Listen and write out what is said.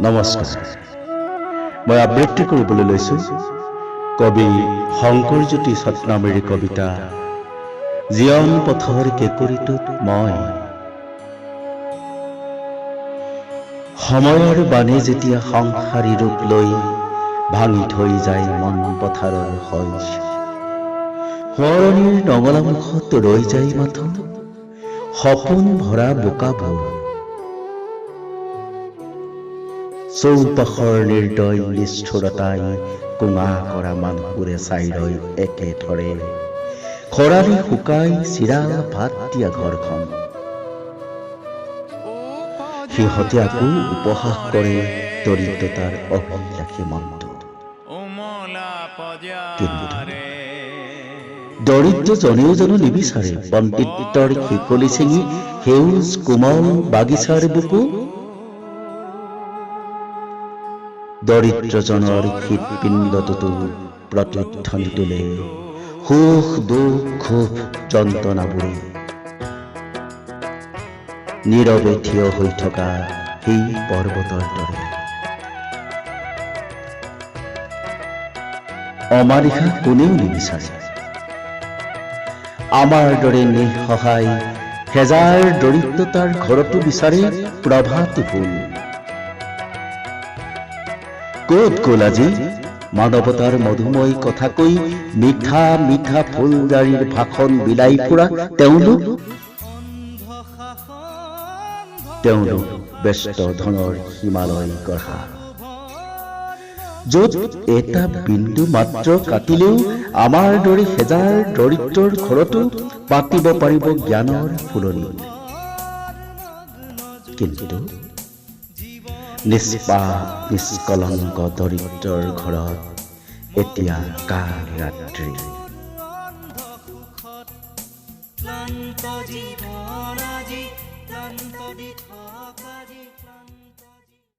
নমস্কাৰ। মই আবৃত্তি কৰিবলৈ লৈছোঁ কবি শংকৰজ্যোতি সৎনামীৰ কবিতা জীয়ন পথৰ কেঁকুৰিটোত মই। সময়ৰ বানে যেতিয়া সংসাৰী ৰূপ লৈ ভাঙি থৈ যায় মন পথাৰৰ শইচ, সোঁৱৰণিৰ নঙলা মুখত ৰৈ যায় মাথো সপোন ভৰা বোকাবোৰ। চৌপাশৰ নিৰ্দয় নিষ্ঠুৰতাই কোঙা কৰা মানুহবোৰে চাই ৰয় একেথৰে খৰালি শুকাই চিৰাল ভাত দিয়া ঘৰখন। সিহঁতে আকৌ উপহাস কৰে দৰিদ্ৰতাৰ অভিলাষী মনটো। কিন্তু দৰিদ্ৰজনেও জানো নিবিচাৰে পণ্ডিত্যৰ শিকলি ছিঙি সেউজ কোমল বাগিচাৰ বুকু? দৰিদ্ৰজনৰ হৃদপিণ্ডটোতো প্ৰতিধ্বনি তোলে সুখ দুখ ক্ষোভ যন্ত্ৰণাবোৰে। নীৰৱে থিয় হৈ থকা সেই পৰ্বতৰ দৰে অমানিশা কোনেও নিবিচাৰে। আমাৰ দৰে নিঃসহায় হেজাৰ দৰিদ্ৰতাৰ ঘৰতো বিচাৰে প্ৰভাতী ফুল। ক'ত গ'ল আজি মানৱতাৰ মধুময় কথা কৈ মিঠা মিঠা ফুলজাৰিৰ ভাষণ বিলাই ফুৰা তেওঁলোক? তেওঁলোক ব্যস্ত ধনৰ হিমালয় গঢ়া, য'ত এটা বিন্দু মাত্ৰ কাটিলেও আমাৰ দৰে হেজাৰ দৰিদ্ৰৰ ঘৰতো পাতিব পাৰিব জ্ঞানৰ ফুলনি। কিন্তু নিষ্পাপ নিষ্কলংক দৰিদ্ৰৰ ঘৰত এতিয়া কাল ৰাত্ৰি। ক্লান্ত জীৱন আজি ক্লান্ত দিঠকত।